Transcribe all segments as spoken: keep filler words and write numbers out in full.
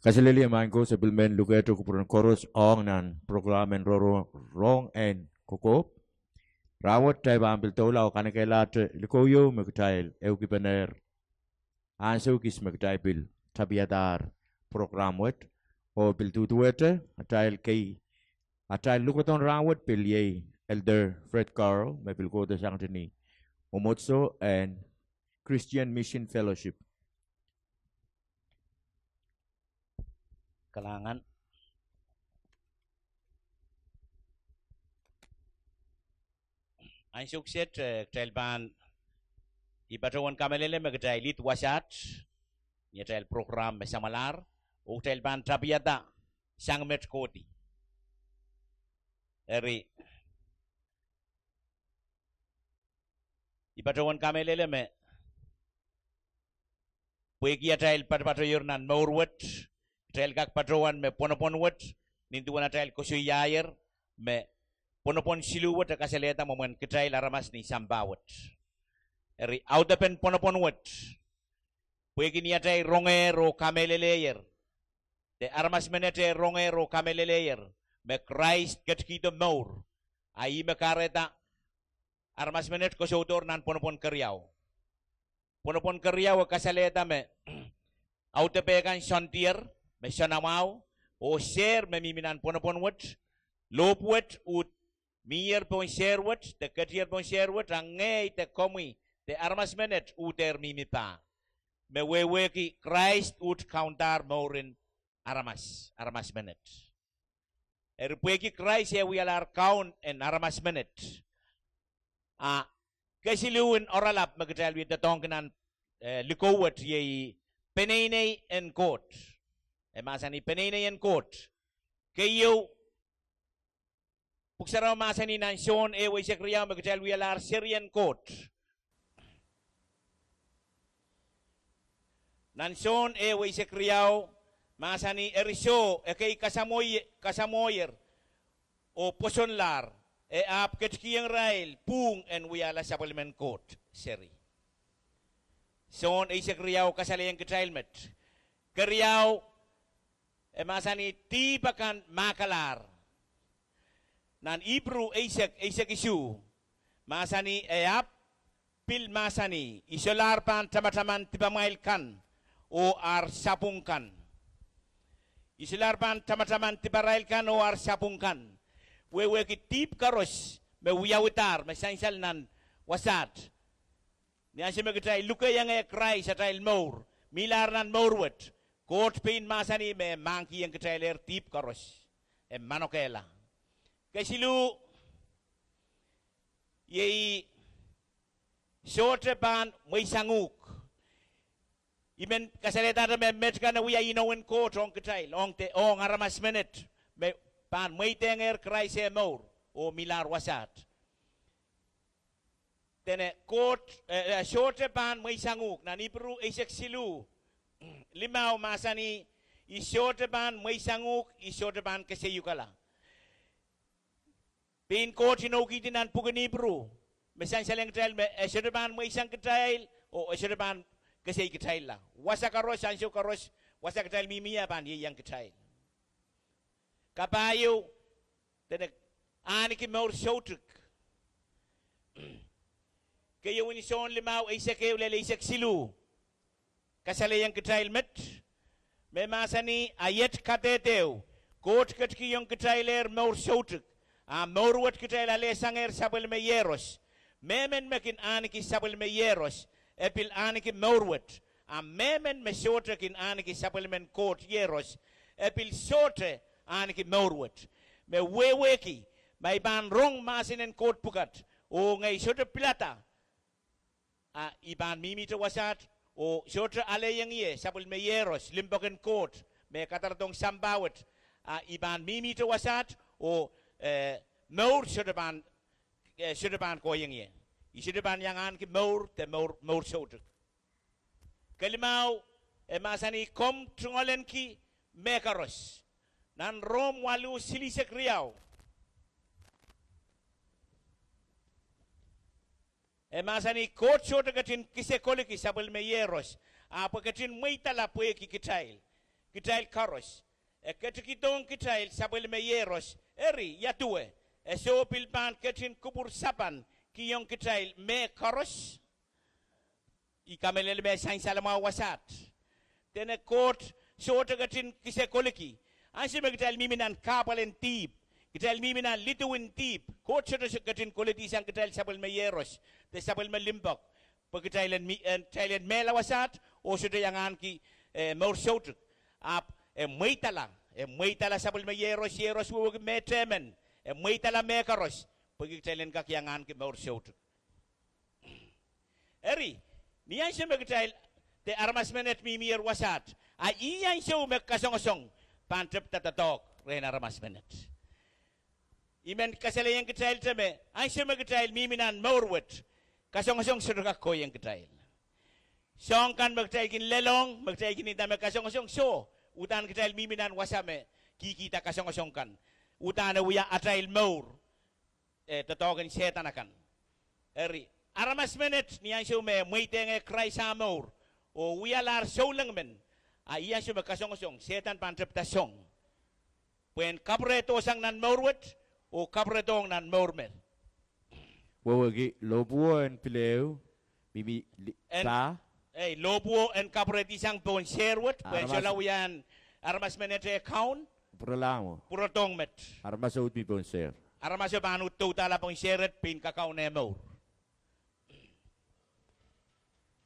Kaselehlie maing ko, se pil men lukehte kupwuren koaros ong nan prokram en roro, rong en kokohp. Rahnwet kitail pahn pil doula oh kanekehlahte likou ieu me kitail ehukipene ansou kis me kitail pil tapihadahr prokram wet. Oh pil duduwehte atail kei, atail lukodohn rahnwet pil iei Elder Fred Carl me pil kohdo sangete ni mwomwohdiso en Christian Mission Fellowship. Kalahngan. Ansou kiset, eh, kitail pahn, I patohwan kamehlele me kitail id wasaht ni atail prokram me samwalahr, oh kitail pahn tapihada sang met kohdi. Eri, I patohwan kamehlele me pwehki atail patopatohier nan mour wet, kitail kak patohwan me pwonopwon wet, nin duwen atail koasoiaier me pwonopwon siluh wet e kasalehda mwomwen kitail aramas ni sampah wet. Eri audepen pwonopwon wet, pwehki ni atail rongehr oh kamehlelehier, de aramas menet eh rongehr oh kamehlelehier me Krais ketikihdo mour, a ih me kahrehda aramas menet kosoudohr nan pwonopwon keriau. Pwonopwon keriau e kasalehda me audepe kan soandier, me soanamwahu, oh sehr me mihmi nan pwonopwon wet, lohpwu wet uhd mihier pohn sehr wet de ketier pohn sehr wet, a ngehi de komwi de aramas menet uhdehr mihmi pah. Me wehwehki Krais uhd kaundahr mouren aramas, aramas menet. Eri pwehki Krais eh wialahr kaun en aramas menet, a kesiluhn oaralap me kitail wie doadoahngki nan, eh, likou wet iei peneinei en Koht. E mahsanih peneinei en Koht. Keieu, Pwuhk Sarawi mahsanih nan Sohn ehu eisek riau me kitail wialahr serien Koht. Nan Sohn ehu eisek riau, mahsanih, eri soh, ekei kasamwoh-, kasamwohier oh pwosonlahr, e ahpw ketikihong irail pwuhng en wiahla sapwellimen Koht seri. Sohn eisek riau kasalehiong kitail met. Keriau, e mahsanih dihp akan mahkalahr. Nan Ipru eisek, eisek isuh, mahsanih, e ahpw pil mahsanih, I solahr pahn tamataman dipamwail kan oh ar sapwung kan. I solahr pahn tamataman diparail kan oh ar sapwung kan. Wehwehki dihp koaros me wiawidahr, me sansal nan wasaht. Ni ansou me kitail lukehiong eh Krais atail mour, mihlahr nan mour wet, Koht pein mahsanih me mahkikihong kitailehr dihp koaros. E manokehla. Kesiluh, iei sohte pahn mweisanguhk. I men kasalehdahte me met kan e wia inou en Koht ong kitail, ong de, ong aramas menet me pahn mweidehngehr Krais eh mour oh mihlahr wasaht. Dene Koht, eh, eh, sohte pahn mweisanguhk. Nan Ipru eisek siluh, limau mahsanih, I sohte pahn mweisanguhk, I sohte pahn keseiukala. Pein Koht inoukihdi nan pwuken Ipru, me sansalehiong kitail me e sohte pahn mweisang kitail, oh e sohte pahn kesei kitailla. Wasa koaros, ansou koaros, wasa kitail mihmi ie pahn ieiang kitail. Kapahieu, dene ahneki mour soutuk. Keieun Sohn limau eisek ehu lel eisek siluh kasalehiong kitail met, me mahsanih, a iet kadehde ehu, Koht ketikihong kitailehr mour soutuk, a mour wet kitail alehsangehr sapwellime Iehros. Mehmen me kin ahneki sapwellime Iehros, e pil ahneki mour wet. A mehmen me sohte kin ahneki sapwellimen Koht Iehros, e pil sohte ahneki mour wet. Me wehwehki, ma I pahn rong mahsen en Koht pwukat, oh ngehi sohte pilada, a I pahn mihmihte wasaht, oh sohte alehiong ie sapwellime Iehros, limpoak en Koht, me kadarodohng sampah wet, a I pahn mihmihte wasaht, oh, eh, mour sohte pahn, eh, sohte pahn kohiong ie. I sohte pahn iang ahneki mour, de mour, mour soutuk. Kelimau, e mahsanih komw tungoalenki mehkoaros. Nan Rom waluh silihsek riau, e mahsanih Koht sohte ketin kisekoliki sapwellime Iehros, ahpw e ketin mweidala pwehki kitail. kitail koaros. E ketikihdohng kitail sapwellime Iehros. Eri, ia duwe? E soh pil pahn ketin kupwur sapan kihong kitail mehkoaros? I kamehlele me sansal mwahu wasaht. Dene Koht sohte ketin kihsang koliki. Ansou me kitail mihmi nan kahpwal en dihp, kitail mihmi nan lidu en dihp, Koht sohte ketin kolidihsang kitail sapwellime Iehros de sapwellime limpoak, pwe kitail en mehla wasaht oh sohte iang ahneki, eh, mour soutuk. Ahpw e mweidala, e mweidala sapwellime Iehros, Iehros wehwehki mehtehmen, e mweidala mehkoaros, pwehki kitail en kak iang ahneki mour soutuk. Eri, ni ansou me kitail de aramas menet mihmier wasaht, a ih ansou me kasongosong pahn tepda doadoahk rehn aramas menet. I men kasalehiong kitailte me ansou me kitail mihmi nan mour wet, kasongosong sohte kak kohieng kitail. Soahng kan me kitail kin lelohng, me kitail kin nda me kasongosong, soh, uhdahn kitail mihmi nan wasa me kihkihda kasongosong kan, uhdahn e wia atail mour, eh, doadoahk en Sehdan akan. Eri, aramas menet ni ansou me mweidehng Krais ah mour oh wialahr souleng men, a ih ansou me kasongosong, Sehdan pahn tepda song, pwehn kapwurehdohsang nan mour wet oh kapwurehdohng nan mour me. Wehwehki lohpwuo en pil ehu, mihmi li-, en, pa, eh, lohpwuo en kapwurehdisang pohn sehr wet, pwehn solahr wia en aramas menet eh kaun pwurodohng met. Aramaso pahn uhd doudahla pohn sehr wet pein kakaun eh mour.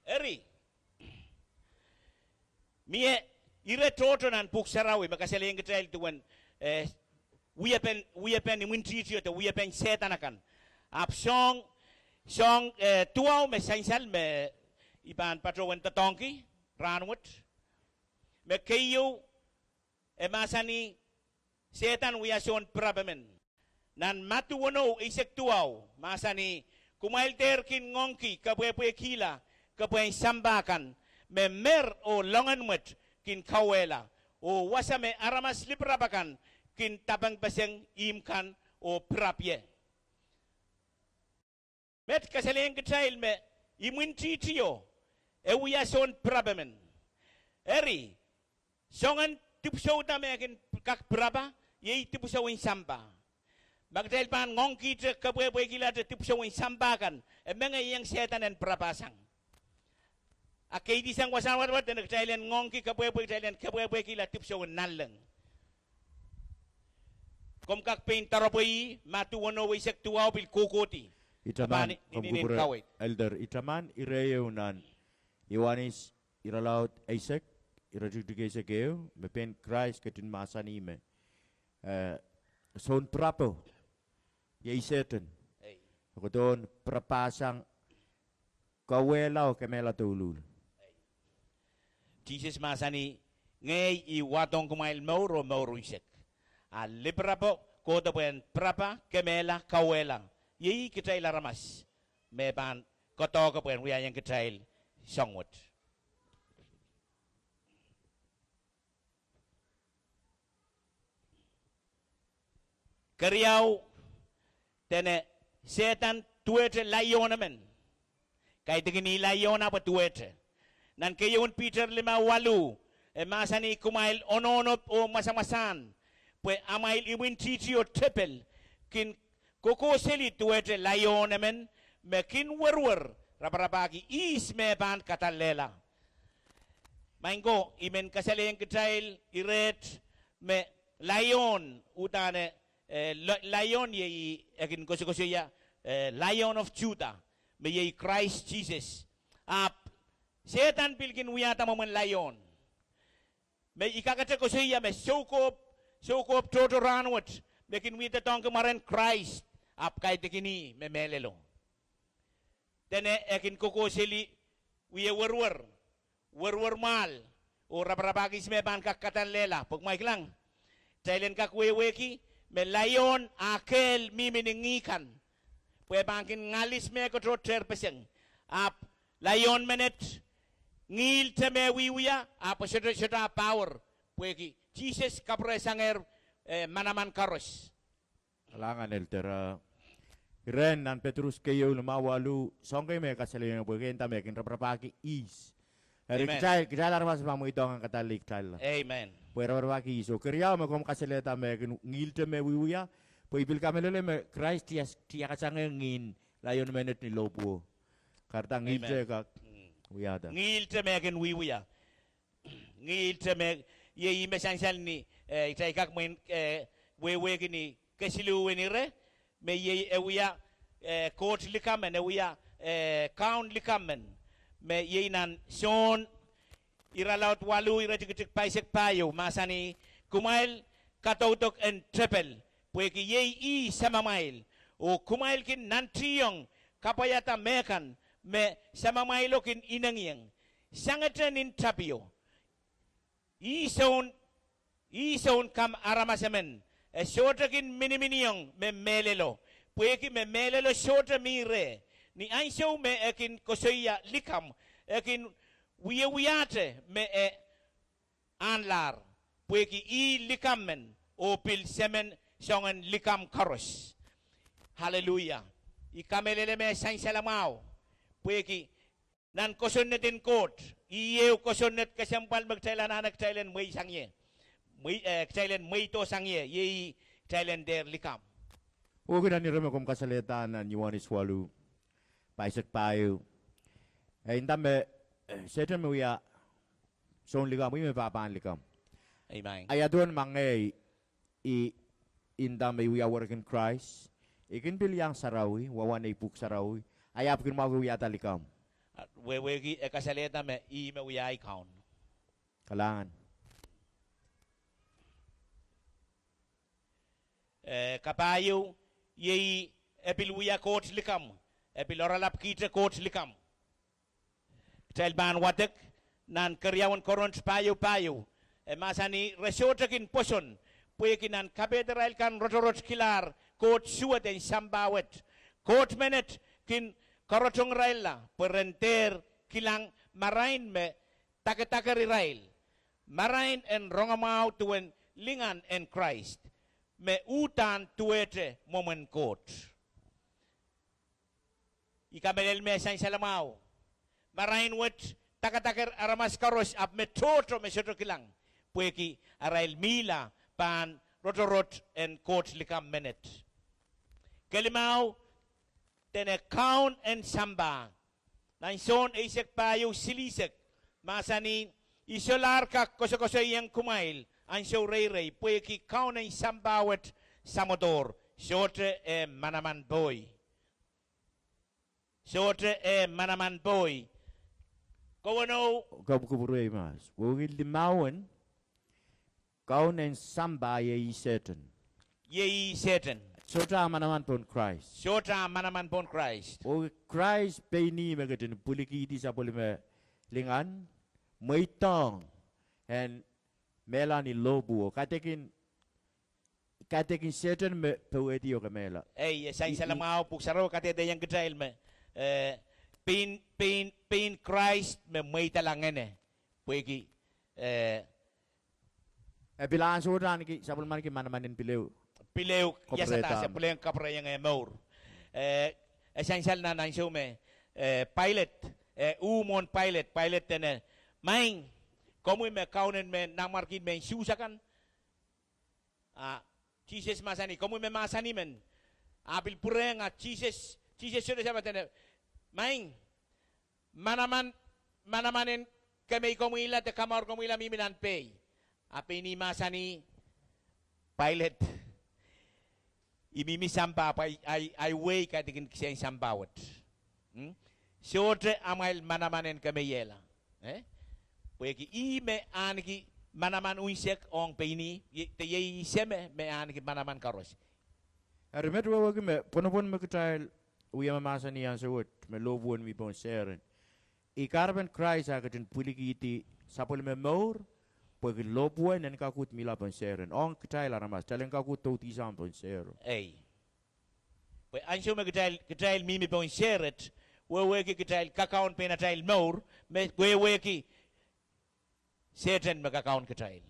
Eri, mie ire tohto nan Pwuhk Sarawi me kasalehiong kitail duwen, eh, wiepen, wiepen imwintihtio de wiepen Sehdan akan. Ahpw soahng, soahng, eh, duwau me sansal me I pahn patohwen doadoahngki rahnwet, me keieu, e mahsanih, Sehdan wia soun pirap emen. Nan Madiu weneu eisek duwau, mahsanih, kumwail dehr kin ngoangki kepwehpwehkihla kepwehn sampah kan, me mer oh loangen mwet kin kauwehla, oh wasa me aramas lipirap akan kin dapengpeseng ihmw kan oh pirap ie. Met kasalehiong kitail me imwintihtio e wia soun pirap emen. Eri, soangen dipwisou da me kin kak pirapa? Iei dipwisou en sampah. Ma kitail pahn ngoangkihte kepwehpwehkihlahte dipwisou en sampah kan, e mengei ieng Sehdan en pirapasang. A keidisang wasahn wadawad, dene kitail en ngoangki kepwehpwe, kitail en kepwehpwehkihla dipwisou en nanleng. Komw kak pein doropwe ih, Madiu weneu eisek duwau pil kohkohdi. I taman, I taman ire ehu nan Ioanes irelaud eisek, iretikitik eisek ehu, me pein Krais ketin mahsanih me, eh, soun pirapo iei Sehdan. E kohdohn pirapasang kauwehla oh kemehla douluhl. Sises mahsanih, ngehi I wahdohng kumwail mour oh mour unsek. A lipirapo kohdo pwehn pirapa, kemehla, kauwehla. Iei kitail aramas me pahn koadoahke pwehn wiahiong kitail soang wet. Keriau, dene Sehdan duwehte laion emen. Kaidehkin ih laion ahpw e duwehte. Nan keieun Piter limau waluh, e mahsanih, kumwail onohnop oh mwasamwasahn, pwe amwail imwintihtio tepel kin kokohseli duwehte laion emen, me kin werwer raparapahki ihs me pahn kadallehla. Maing ko, I men kasalehiong kitail ireht me laion, uhdahn, eh, laion iei, e kin kosokosoia, eh, Lion of Judah, me iei Krais Sises. Ahpw Sehdan pil kin wiahda mwomwen laion. Me I kakete kosoia me soukohp, soukohp tohto rahnwet me kin wie doadoahngki mwaren Krais, ahpw kaidehkin ih me mehlelo. Dene e kin kokohseli, wie werwer, werwer mwahl, oh raparapahki ihs me pahn kak kadallehla. Pwe kumwail kilang, kitail en kak wehwehki me laion ah kehl mihmi ni ngih kan, pwe e pahn kin ngalis mehkot oh tehrpeseng. Ahpw laion menet, ngihl te me wiewia, ahpw sohte, sohte ah power, pwehki Sises kapwurehsangehr, eh, manaman koaros. Kalahngan Elder. Iren nan Petrus keieu limau waluh, soahng kei me kasalehiong pwehki e nda me kin raparapahki ihs. Eri kitail, kitail aramas pahn mweidohng en kadallih kitailla. Amen. Pwe raparapahki. So keriau me komw kasalehda me e kin ngihlte me wiewia, pwe I pil kamehlele me Krais tiakasang ngihn laion menet ni lohpwuo. Kahrehda ngihlte kak wiahda. Ngihlte me e kin wiewia. Ngihlte me, iei ih me sansal ni, eh, kitail kak mwein, eh, wehwehki ni kesiluhwen ire, me iei e wia, eh, koht likamw men, e wia, eh, kaun likamw men, me iei nan Sohn irelaud waluh, iretikitik pahisek pahieu, mahsanih, kumwail kadaudoken tepel, pwehki iei ih samamwail, oh kumwail kin nantihong kapwaiada mehkan me samamwailo kin inengieng, sangete nin tapio. Ih soun, ih soun kam aramas emen, e sohte kin miniminiong me mehlelo, pwehki me mehlelo sohte mi reh. Ni ansou me e kin koasoia likamw, e kin wiewiahte me e ahnlahr, pwehki ih likamw men, oh pil semen soangen likamw koaros. Aleluia. I kamehlele me sansalamwahu, pwehki nan kosonned en Koht, ih ehu kosonned kesempwal me kitail anahne kitail en mweido sang ie, eh, kitail en mweido sang ie, iei kitail en dehr likamw. Oh kitail ire me komw kasalehda nan Ioanes waluh, pahisek pahieu, e nda me, eh, Sehdan me wia soun likamw, ih me pahpahn likamw. Ahi aduwen ma ngehi, I nda me I wia werek en Krais, I kin pil iang sarawi, wawa nei Pwuhk Sarawi, a I ahpw kin mwahuki wiahda likamw. Wehwehki e kasalehda me ih me wia ahi Kaun. Kalahngan. Eh, kapahieu, iei e pil wia Koht likamw, e pil oaralapkihte Koht likamw. Kitail pahn wadek nan keriaun Korint pahieu pahieu, e mahsanih, re sohte kin pwoson, pwehki nan kapehdirail kan rotorot kilahr Koht suwed en sampah wet, Koht menet kin karotongeirailla pwe ren dehr kilang marain me dakedaker irail, marain en rongamwahu duwen lingan en Krais, me uhdahn duwehte mwomwen Koht. I kamehlele me sansalamwahu, marain wet dakedaker aramas koaros, ahpw me tohto me sohte kilang, pwehki arail mihla pahn rotorot en Koht likamw menet. Kelimau, dene kaun en sampah. Nan Sohn eisek pahieu silihsek, mahsanih, I solahr kak kosokosoieng kumwail ansou reirei, pwehki kaun en sampah wet samwodohr, sohte eh manaman pohi. Sohte eh manaman pohi. Kowenou, kapwukapwurei mas, wehwehki limauwen, kaun en sampah iei Sehdan. Iei Sehdan. Sohte ah manaman pohn Krais. Sohte ah manaman pohn Krais. Oh Krais pein ih me ketin pwilikihdi sapwellime lingan, mweidohng en mehla ni lohpwuo, kadekin, kadekin Sehdan me powehdi oh kemehla. Ei, e sansalamwahu, Pwuhk Sarawi kadehdehiong kitail me, eh, pein, pein, pein Krais me mweidala ngehne, pwehki, eh, e pil ansowohte ahneki sapwellimaniki manaman en pil ehu, pil ehu iasadahsang, pil ehu kapwurehiong eh mour. Eh, e sansal nan ansou me, eh, Pailet, eh, uh mwohn Pailet, Pailet dene, Maing, komwi me kaun en mehn nanmwarkien mehn Suhs akan? A Sises mahsanih, komwi me mahsanih men. A pil pwurehng a Sises, Sises sohte samwa dene, Maing, manaman, manaman en kemeikomwihla de kamourkomwihla mihmi nan pehi. A pein ih mahsanih, Pailet, I mihmi sampah, pwe ahi, ahi, ahi wehi kaidehkin kisehn sampah wet. Sohte amwail manaman en kemeiehla. Eh? Pwehki ih me ahneki manaman unsek ong pein ih, de iei ih Seme me ahneki manaman koaros. Eri met wehwehki me pwonopwon me kitail wia me mahsanih ansou wet me lohpwuo mi pohn Sehdan, ih kahrepen Krais ah ketin pwilikihdi sapwellime mour, pwehki lohpwuo en kakuhd mihla pohn Sehdan. Ong kitail aramas, kitail en kakuhd doudisang pohn Sehdan. Ei. Pwe ansou me kitail, kitail mihmi pohn Sehdan, wehwehki kitail kakaun pein atail mour, me wehwehki Sehdan me kakaun kitail.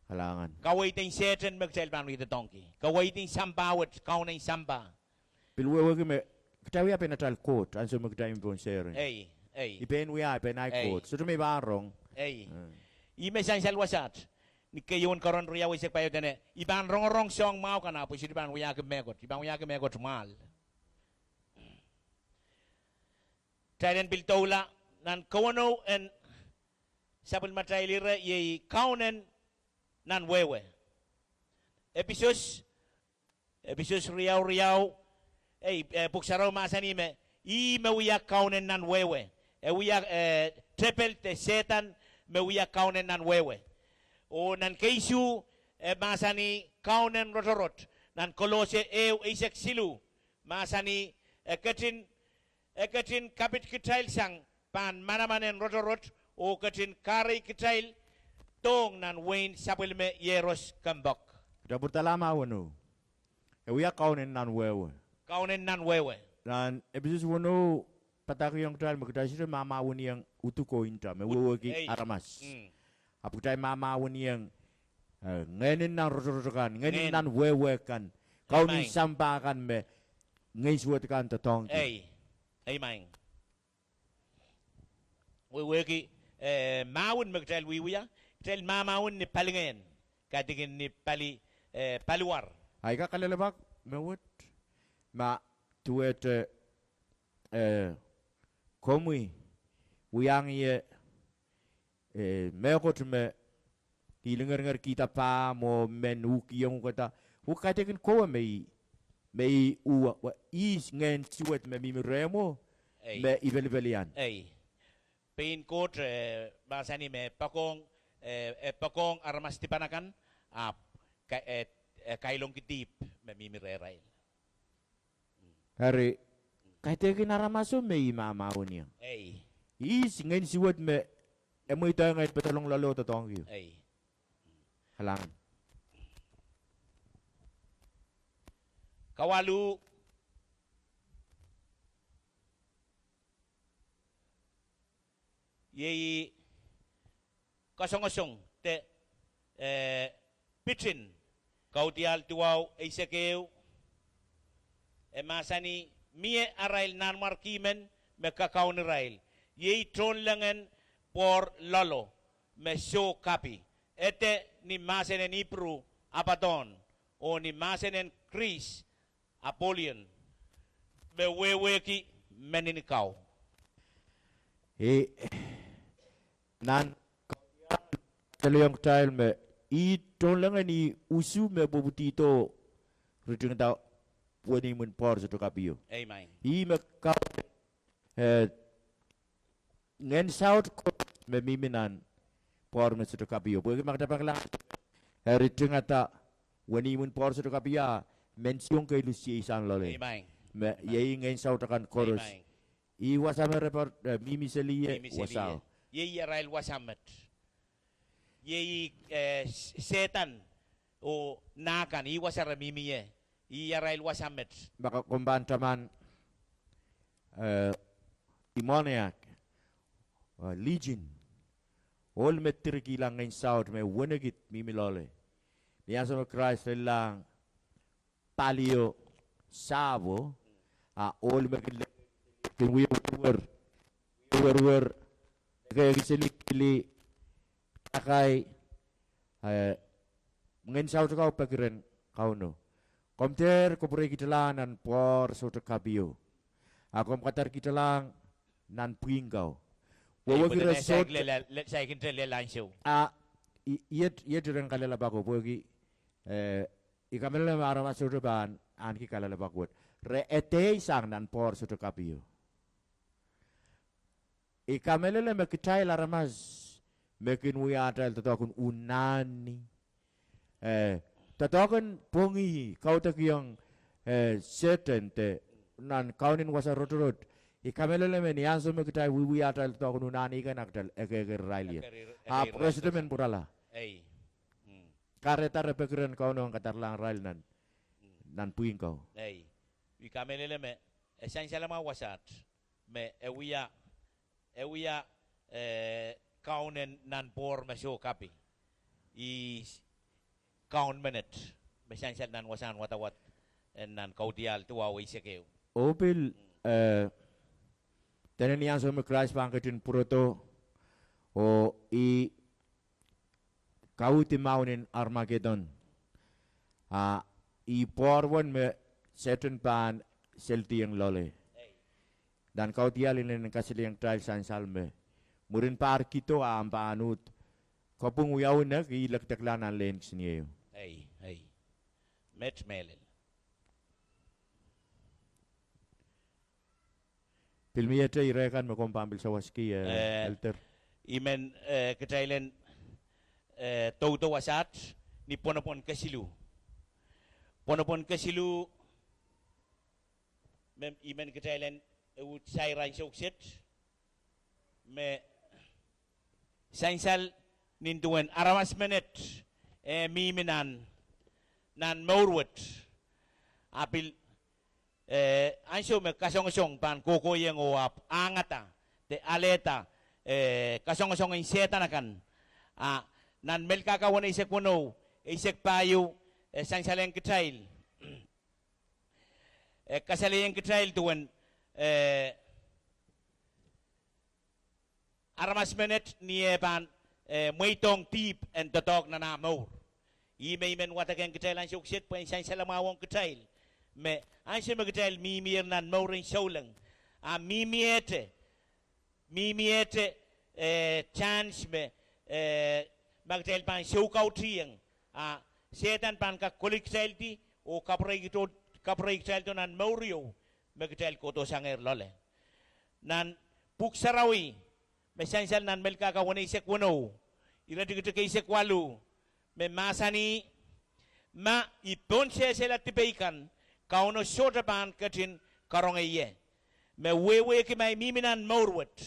Kalahngan. Kaweid en Sehdan me kitail pahn wie doadoahngki. Kaweid en sampah wet, kaun en sampah. Pil wehwehki me kitail wia pein atail koht ansou me kitail mihmi pohn Sehdan. Ei, ei. I pein wia, I pein ahi koht. Sohte me I pahn rong. Ei. Ih me sansal wasaht. Ni keieun Korint riau eisek pahieu dene, I pahn rongorong soahng mwahu kan ahpw I sohte pahn wiahki mehkot. I pahn wiahki mehkot mwahl. Kitail en pil doula nan kewenou en sapwellimatail ire, iei kaunen nan wehwe. Episos, Episos riau riau, ei, eh, Pwuhk Sarawi mahsanih me, ih me wia kaunen nan wehwe. E wia, eh, tepel de Sehdan me wia kaunen nan wehwe. Oh nan keisuh, e mahsanih kaunen rotorot. Nan Kolose ehu eisek siluh, mahsanih, e ketin E ketin kapit kitail sang pahn manaman en rotorot, oh ketin kahrehi kitail dohng nan wehin sapwellime Iehros kempoak. Kitail pwurala mah weneu. E wia kaunen nan wehwe. Kaunen nan wehwe. Nan Episos weneu padahkihong kitail me kitail sohte mahmahweniong uduk oh nta me wehwehki aramas. Ahpw kitail mahmahweniong, eh, ngehnin nan rotorot kan, ngehnin nan wehwe kan, kaunen sampah kan me ngehn suwed kan doadoahngki. Wehwehki, eh, mahwen me kitail wiewia, kitail mahmahwen ni palingehn, kaidehkin ni pali, eh, paliwar. Ahi, I kak kalelapak me wet, ma duwehte, eh, komwi wiahiong ie, eh, mehkot me I lingeringer kihda pahmw oh men uhkihong uhkada, uhk kaidehkin kowe me I, me I uhwong, ihs ngehn suwed me mihmi rehmw, me I pelipelian. Pein Koht, eh, mahsanih me poakohng, eh, e poakohng aramas dipan akan, ahpw, eh, eh, kailongki dihp me mihmi rehrail. Eri, kaidehkin aramaso me I mahmahweniong. Ihs ngehn suwed me e mweidohng en pedolong loale oh doadoahngkio. Kalahngan. Kawalu, iei kasongosong de, eh, pitin Kaudiahl duwau eisek ehu, e mahsanih, mie arail nanmwarki men me kakaun irail, iei tohnlengen pwohr loale me soh kapi, ede ni mahsen en Ipru, Abaddon, oh ni mahsen en Kris, Apollyon, me wehwehki menin kau. Ih, nan Kaudiahl, telehiong kitail me ih tohnlengen, ih usu me pwupwudihdo ritingada wenihmw en pwohr sohte kapio. Ih me kau, eh, ngehn saut koaros me mihmi nan pwohr me sohte kapio. Pwehki ma kitail pahn kilang, eh, ritingada wenihmw en pwohr sohte kapio, ah, men song kei lusiei sang loale. Me iei ngehn saut akan koaros. Ih wasa me re pahn, eh, mihmi seli ie, wasao. Iei arail wasa met. Iei, eh, Sehdan oh nah kan, ih wasa re mihmi ie, ih arail wasa met. Ma komw pahn taman, eh, demoniac, eh, legion, ohl me direkihla ngehn saut me wenekid mihmi loale. Ni ansou me Krais lelahng palio sahpwo, a ohl me kin le-, kin wie werwer, wie werwer, ekehki seli, seli, takai, eh, ngehn saut kau peki rehn Kauno. Komw dehr kapwureikitailahng nan pwohr sohte kapio, a komw kadarekitalahng nan pwihn kau. Wehwehki re sohte, a, i-, iet, iet iren kalelapak o pwehki, eh, I kamehlele me aramas sohte pahn ahneki kalelapak wet. Re edeisang nan pwohr sohte kapio. I kamehlele me kitail aramas me kin wia atail doadoahk en unani, eh, doadoahk en pwongih, kaudokiong, eh, Sehdan de nan kaunen wasa rotorot. I kamehlele me ni ansou me kitail wiewia atail doadoahk en unani kan, a kitail ekeker irail ie. Ahpw re sohte men pwurala. Kahrehda re peki rehn Kauno en kadaralahng irail nan, nan pwihn kau. I kamehlele me e sansal mwahu wasaht me e wia, e wia, eh, kaunen nan pwohr me soh kapi. Ih kaun menet me sansal nan wasahn wadawad en nan Kaudiahl duwau eisek ehu. Oh pil, eh, dene ni ansou me Krais pahn ketin pwurodo, oh ih Kaudi mahwen en Armagedon. A, ih pwoarwen me Sehdan pahn selidiong loale. Nan kaudiahl inenen kasalehiong kitail sansal me mwurin pahr kido a ahpw pahn uhd kapwung wiawi nek, ih lekdekla nan lehn kisiniei. Ei, ei. Met mehlel. Pil miehte ire kan me komw pahn pil sawaski, eh, eh, Elder. I men, eh, kitail en, eh, doudo wasaht ni pwonopwon kesiluh. Pwonopwon kesiluh, me, i men kitail en, eh, uhd sair ansou kiset, me sansal nin duwen aramas menet, eh, mihmi nan, nan mour wet. A pil, eh, ansou me kasongosong pahn kohkohieng oh ahpw angada, de alehda, eh, kasongosong en Sehdan akan. A nan Melkahka weneisek weneu, eisek pahieu, eh, sansalehiong kitail, eh, kasalehiong kitail duwen, eh, aramas menet ni eh pahn, eh, mweidohng dihp en doadoahk nan ah mour. Ih me i men wadekehng kitail ansou kiset pwehn sansalamwahwong kitail. Me ansou me kitail mihmier nan mour en souleng, a mihmiehte, mihmiehte, eh, chance me, eh, ma kitail pahn soukaudiong, a Sehdan pahn kak kolekitaildi oh kapwureikitaildo, kapwureikitaildo nan mour ieu me kitail kohdohsangehr loale. Nan Pwuhk Sarawi, me sansal nan Melkahka weneisek weneu, iretikitik eisek waluh, me mahsanih, ma i pohnsehsehla dipei kan, Kauno sohte pahn ketin karonge ie. Me wehwehki ma i mihmi nan mour wet,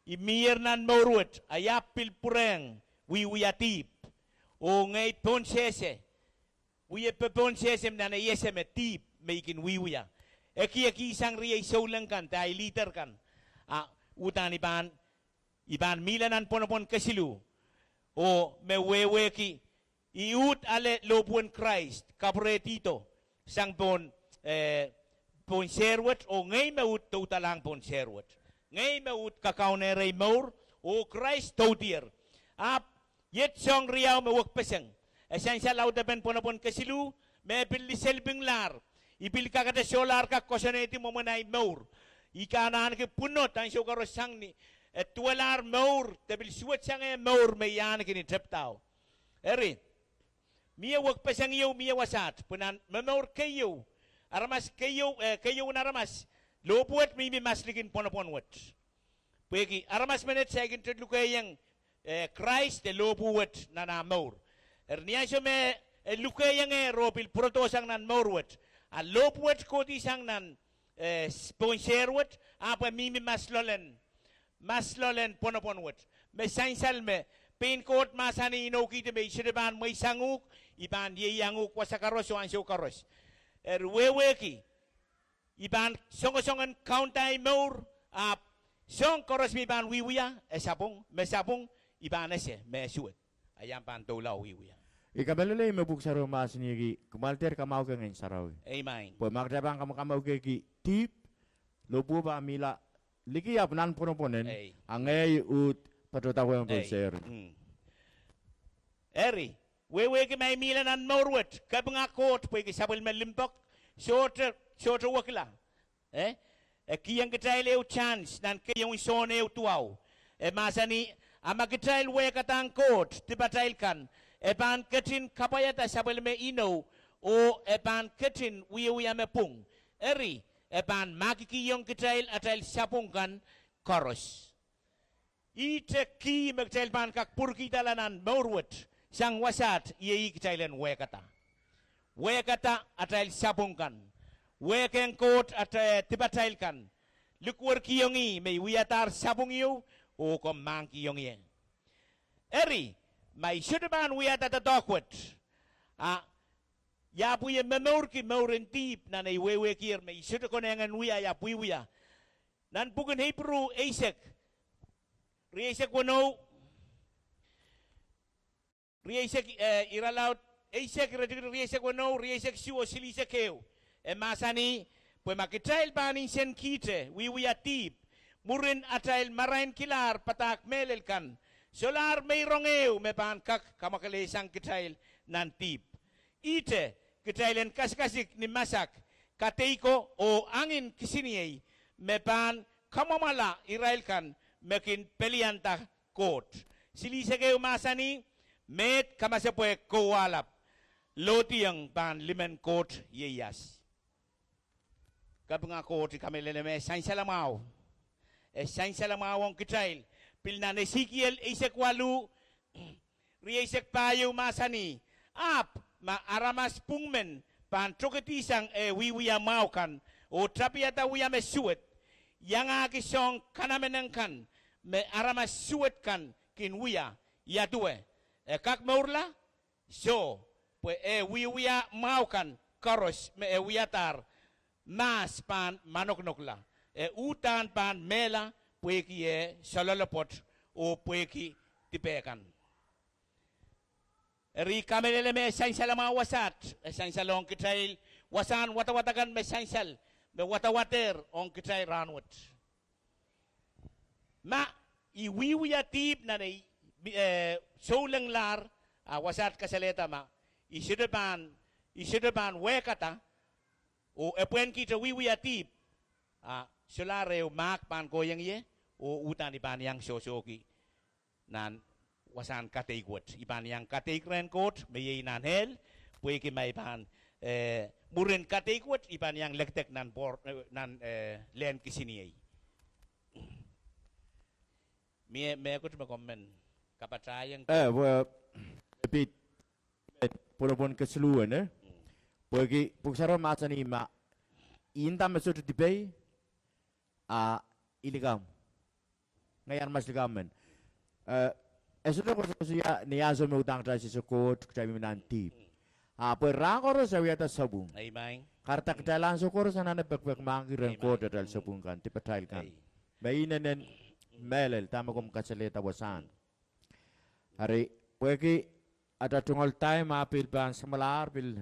i mihier nan mour wet, a i ahpw pil pwurehng wiewia dihp. Oh ngehi pohnsehse, wie popohnsehse nan ei ese me dihp me i kin wiewia. Ekiekihsang riei souleng kan, de ahi leader kan. A uhdahn i pahn, i pahn mihla nan pwonopwon kesiluh. Oh me wehwehki, i uhd ale lohpwuwen Krais, kapwurehdihdo sang pohn, eh, pohn sehr wet, oh ngehi me uhd doudalahng pohn sehr wet. Ngehi me uhd kakaunehrei mour, oh Krais doudier. Ahpw iet soahng riau me wekpeseng. E sansal audepen pwonopwon kesiluh, me pil liselipinglahr. I pil kakete solahr kak koasoanehdi mwomwen ahi mour. I kin ahneki pwunod ansou koaros sang ni, e duwelahr mour, de pil suwed sang eh mour me i ahneki ni tepdao. Eri, mie wekpeseng ieu mie wasaht, pwe nan momour keieu, aramas keieu, eh, keieun aramas, lohpwu wet mihmi mas likin pwonopwon wet. Pwehki aramas menet saikinte lukehiong, eh, Krais de lohpwu wet nan ah mour. Eri ni ansou me e lukehiong eh oh pil pwurodohsang nan mour wet, a lohpwu wet kohdihsang nan, eh, pohn sehr wet, ahpw e mihmi mas loalen, mas loalen pwonopwon wet. Me sansal me pein Koht mahsanih inoukihdi me i sohte pahn mweisang uhk, i pahn ieiang uhk wasa koaros oh ansou koaros. Eri wehwehki, i pahn songosong en kaunda ahi mour, ahpw soahng koaros me i pahn wiewia, e sapwung, me sapwung, i pahn ese me e suwed. A i ahpw pahn doula oh wiewia. I kamehlele me Pwuhk Sarawi mahsanihki, kumwail dehr kamwahukih Ngehn Sarawi. Amen. Pwe ma kitail pahn kamwahukihki dihp, lohpwuo pahn mihla liki ahpw nan pwonopwon en, a ngehi uhd patohda wehwehn pohn sehr. Eri, wehwehki ma i mihla nan mour wet, kapinga Koht pwehki sapwellime limpoak sohte, sohte wekila. E kihong kitail ehu chance nan keieun Sohn ehu duwau. E mahsanih, a ma kitail wehkadahng Koht, dipatail kan, e pahn ketin kapwaiada sapwellime inou, oh e pahn ketin wiewia me pwung. Eri, e pahn mahkikihong kitail atail sapwung kan koaros. Ihte kih me kitail pahn kak pwurkihda nan mour wet sang wasaht, iei kitail en wehkada. Wehkada atail sapwung kan. Wehkehng Koht atail dipatail kan. Likwerkihong ih me i wiadahr sapwung ieu, oh komw mahkikihong ie. Eri, ma i sohte pahn wiahda doadoahk wet, a I ahpw wie momourki mour en dihp nan ei wehwehkier me I sohte konehng en wia, I ahpw wiewia. Nan pwuken Ipru eisek, rieisek weneu, rieisek, eh, iralaud eisek, iretikitik rieisek weneu, rieisek isuh oh silihsek ehu. E mahsanih, pwe ma kitail pahn nsenkihte wiewia dihp, mwurin atail marainkilahr padahk mehlel kan, Solahr meirong ehu me pahn kak kamwakelehsang kitail nan dihp. Ihte, kitail en kasikasik ni masak, kadeiko oh angin kisiniei me pahn kamwomwala irail kan me kin pelianda Koht. Silihsek ehu mahsanih, meid kamasepwehk kowahlap, lohdiong pahn limen Koht ieias. Kapinga Koht, I kamehlele me e sansal mwahu. E sansal mwahu ong kitail. Pil nan Esekiel eisek waluh, rieisek pahieu mahsanih, ahpw ma aramas pwung men pahn tokedihsang eh wiewia mwahu kan, oh tapihada wia me suwed, iangahki soahng kanamenek kan me aramas suwed kan kin wia, ia duwe, e kak mourla? Soh, pwe eh wiewia mwahu kan koaros me e wiadahr, mahs pahn manokonokla. E uhdahn pahn mehla pwehki eh soaloalopwoat oh pwehki dipe kan. Eri I kamehlele me e sansal mwahu wasaht, e sansal ong kitail wasahn wadawad akan me sansal, me wadawadehr ong kitail rahnwet. Ma I wiewia dihp nan ei, eh, soulenglahr, a wasaht kasalehda ma I sohte pahn, I sohte pahn wehkada, oh e pwehn kihte wiewia dihp, a solahr ehu mahk pahn kohieng ie, oh uhdahn I pahn iang sohsohki nan wasahn kadeik wet. I pahn iang kadeik rehn Koht me iei nan ehl, pwehki ma I pahn, eh, mwurin kadeik wet I pahn iang lekdek nan, eh, nan, eh, lehn kisiniei. Mie mehkot me komw men kapatahieng? Eh, pwe, eh, pid, eh, pwulopwul kesiluhwen, eh? Pwehki Pwuhk Sarawi mahsanih ma I nda me sohte dipei, a I likamw. Ngehi aramas likamw men. Eh, e sohte koasoakoasoia ni ansou me uhdahn kitail sehse Koht, kitail mihmi nan dihp. A pwe rahn koaros e wiahda sapwung. Kahrehda kitail ansou koaros anahne pekipek mahkki rehn Koht atail sapwung kan, dipatail kan. Me inenen mehlel dahme komw kasalehda wasahn. Eri, pwehki atail tungoal time ah pil pahn samwalahr, pil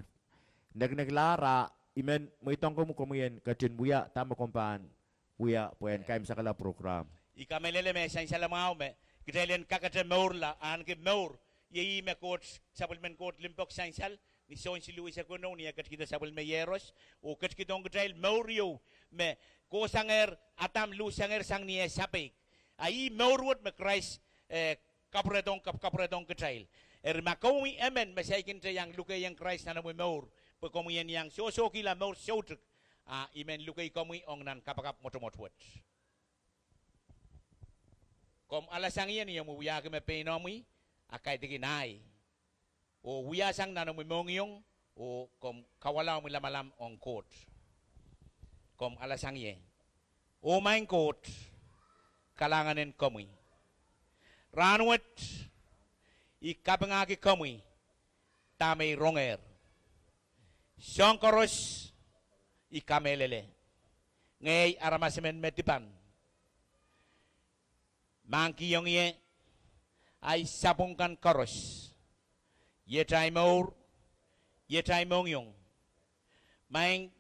nekinekilahr, a I men mweidohng komwi komwi en ketin wia dahme komw pahn wia pwehn kaimwisekala program. I kamehlele me e sansal mwahu me kitail en kakete mourla, ahneki mour iei ih me Koht, sapwellimen Koht limpoak sansal ni Sohn siluh eisek weneu ni eh ketikihdo sapwellime Iehros, oh ketikihdohng kitail mour ieu me kohsangehr Adam luhsangehr sang ni eh sapeik. A ih mour wet me Krais, eh, kapwurehdohng, kap-, kapwurehdohng kitail. Eri ma komwi emen me saikinte iang lukehiong Krais nan omwi mour, pwe komwi en iang sohsohkihla mour soutuk, a I men lukei komwi ong nan kapakap mwotomwot wet. Komw alasang ie ni omwi wiahki me pein omwi, a kaidehkin ahi, oh wiasang nan omwi mohngiong, oh komw kawala omwi lamalam ong Koht. Komw alasang ie. Oh Maing Koht, kalahngan en komwi. Rahnwet, I kapingahki komwi dahme I rongehr. Soahng koaros I kamehlele. Ngehi aramas emen me dipan. Mahkikihong ie ahi sapwung kan koaros, iet ahi mour, iet ahi mohngiong. Maing,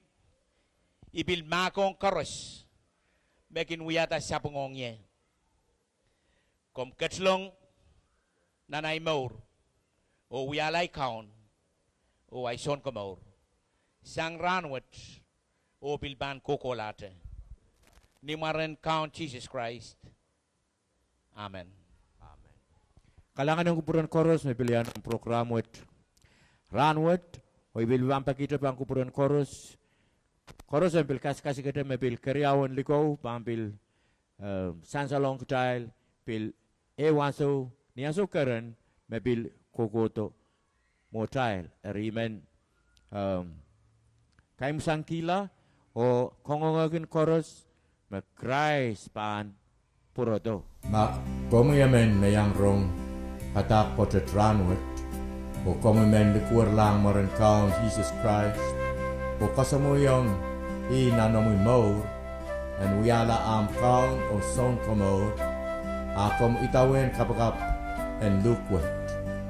I pil mahkohng koaros me kin wiahda sapwung ong ie. Komw ketilong nan ahi mour, oh wiahla ahi Kaun oh ahi Sounkomour sang rahnwet, oh pil pahn kohkohlahte. Ni mwaren Kaun Sises Krais, amen. Kalahngan en kupwuren koaros me pil iang program wet rahnwet, oh I pil pahn pekihte pahn kupwuren koaros, koaros en pil kasikasik kitail me pil keriaun likou pahn pil, eh, sansalohng kitail, pil ehu ansou, ni ansou keren me pil kohkohdo mwohtail. Eri I men, ehm, kaimwisekala oh kangoangehki koaros me Krais pahn pwurodo. Ma komwi emen me iang rong padahk pwoatet rahnwet, oh komwi men likwerlahng mwaren Kaun Sises Krais, oh kasamwoiong ih nan omwi mour, en wiahla ahmw Kaun oh Sounkomour, a komw idawehn kapakap en luhk wet.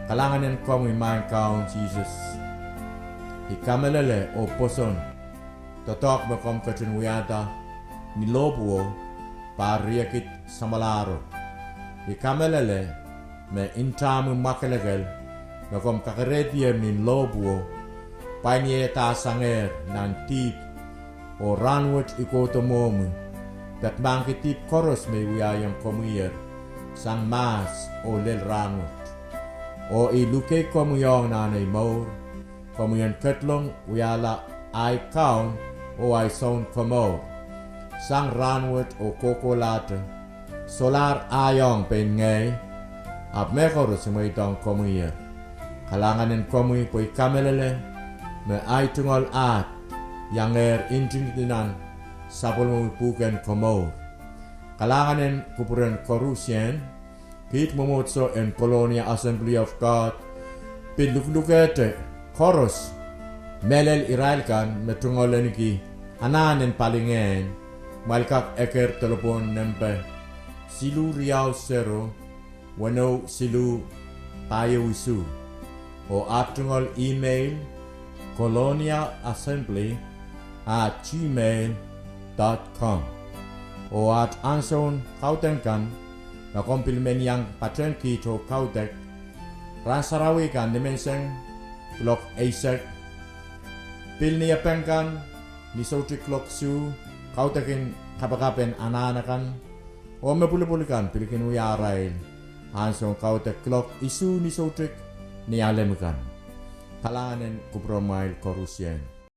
Kalahngan en komwi Maing Kaun Sises. I kamehlele oh pwoson doadoahk me komw ketin wiahda ni lohpwuo, pahr riekid samwalahro. I kamehlele me ntahmwi mwakelekel me komw kakerehdier nin lohpwuo, pwain ie dahsangehr nan dihp, oh rahnwet I kohdo mwohmwi, peki mahkpen dihp koaros me I wiahiong komwier sang mahs oh lel rahnwet. Oh I lukei komwi ong nan ei mour, komwi en ketlong wiahla ahi Kaun oh ahi Sounkomour sang rahnwet oh kohkohlahte. Solahr ahi ong pein ngehi, ahpw mehkoaros I mweidohng komwier. Kalahngan en komwi pwe I kamehlele me ahi tungoal ahd iangehr ntingdi nan sapwellimomwi pwuhken komour. Kalahngan en kupwuren koarusie. Kiht mwomwohdiso en Colonia Assembly of God pil luklukehte koaros mehlel irail kan me tungoal ahneki anahn en palingehn, kumwail kak eker delepwohn nempe siluh riau sero, weneu siluh, pahieu isuh. Oh aht tungoal email, colonia assembly at gmail dot com. Oh aht ansoun kaudok kan, ma komw pil men iang patehng kiht oh kaudok, rahn sarawi kan nimenseng kuloak eisek. Pil Niepeng kan ni soutik kuloak isuh, kaudokin kapakap en anahn akan. Oh me pwulopwul kan pil kin wia arail ansoun kaudok kuloak isuh ni soutik Nialem kan. Kalahngan en kupwuromwail koarusie.